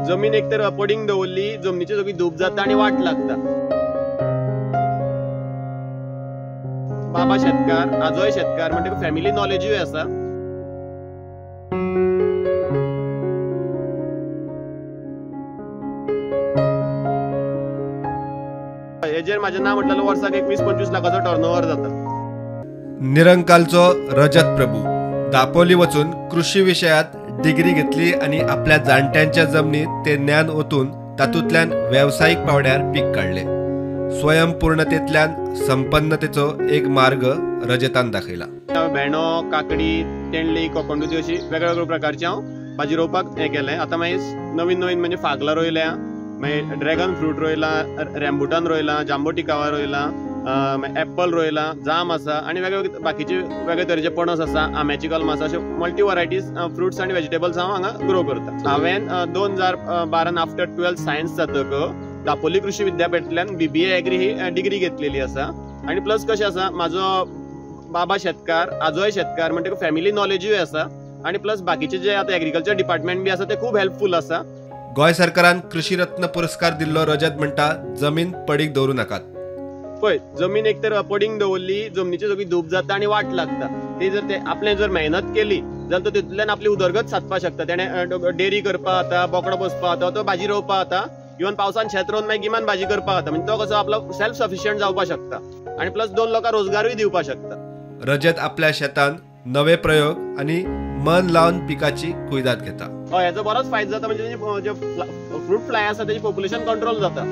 जमीन एक तर पडींग दवरली, जमनीची सगळी धूप जाता आनी वाट लागता. बाबा शेतकार, आजोय शेतकार, म्हणटकीर फॅमिली नॉलेजूय आसा. हेजेर म्हाजें ना म्हटल्यार वर्साक एक 20-25 लाखाचो टर्नओवर जाता. निरंकालचो रजत प्रभू दापोली वचून कृषी विशयात डिग्री घेतली आनी आपल्या जाणट्यांच्या जमनीत ते ज्ञान ओतून तातूंतल्यान वेवसायीक पावड्यार पीक काडले. स्वयंपूर्णतेतल्यान संपन्नतेचो एक मार्ग रजतान दाखयला. भेंडो, काकडी, तेंडली, कोकणदुदी अशी वेगवेगळ्या प्रकारची हांव भाजी रोवपाक हें केलें. आतां मागीर नवीन नवीन म्हणजे फागलां रोयल्या, मागीर ड्रॅगन फ्रूट रोयला, रॅम्बुटान रोयला, जांबो टिकावा रोयला, एप्पल रोयला, जाम आसा आनी वेगवेगळे बाकीचे वेगळे तरेचे पणस आसा, आंब्याची कलमां आसा. अशे मल्टी वरायटीज फ्रुट्स आनी वेजिटेबल्स हांव हांगा ग्रो करता. हांवें 2012 आफ्टर 12 सायन्स जातक दापोली कृषी विद्यापीठांतल्यान BBA agri ही डिग्री घेतलेली आसा. आनी प्लस कशें आसा, म्हाजो बाबा शेतकार, आजोय शेतकार, म्हणटकीर फॅमिली नॉलेजूय आसा आनी प्लस बाकीचे जे आतां एग्रीकल्चर डिपार्टमेंट बी आसा ते खूब हेल्पफूल आसा. गोंय सरकारान कृषी रत्न पुरस्कार दिल्लो रजत म्हणटा, जमीन पडीक दवरू नाकात. पळय, जमीन एक तर पडींग दवरली, जमनीची सगळी धूप जाता आनी वाट लागता. ती जर ते आपणें जर मेहनत केली जाल्यार तो तितूंतल्यान आपली उदरगत सादपाक शकता. तेणें डेअरी करपाक जाता, बोकडो पोसपाक जाता, तो भाजी रोवपाक जाता, इवन पावसान शेत रोवन मागीर गिमान भाजी करपाक जाता. म्हणजे तो कसो आपलो सेल्फ सफिशियंट जावपाक शकता आनी प्लस 2 लोकांक रोजगारूय दिवपाक शकता. रजत आपल्या शेतान नवे प्रयोग आनी मन लावन पिकाची कुयदाद घेता. हय, हेजो बरोच फायदो जाता. म्हणजे जे फ्रूट फ्लाय आसा तेजी पॉप्युलेशन कंट्रोल जाता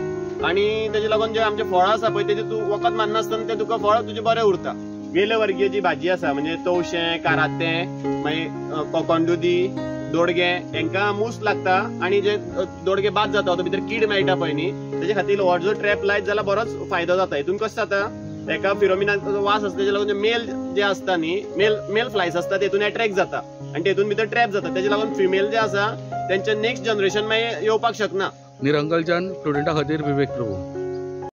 आनी तेजे लागून जे आमचे फळां आसा पळय तेजे तूं वखद मारनासतना तें तुका फळ तुजें बरें उरता. वेलवर्गीय जी भाजी आसा म्हणजे तवशें, कारातें, मागीर कोकणदुदी, दोडगे, हेंकां मूस लागता आनी जे दोडगे बाद जाता तो भितर कीड मेळटा पळय न्ही, तेजे खातीर हो जो ट्रॅप लायत जाल्यार बरोच फायदो जाता. हितून कशें जाता, एका फिरोमिनाचो वास आसता, तेजे लागून जे मेल जे आसता न्ही, मेल फ्लायज आसता तेतून एट्रॅक्ट जाता आनी तेतून भितर ट्रॅप जाता. तेजे लागून फिमेल जे आसा तेंचे नेक्स्ट जनरेशन मागीर येवपाक शकना. निरंकलच्यान स्टुडंटा खातीर विवेक प्रभू.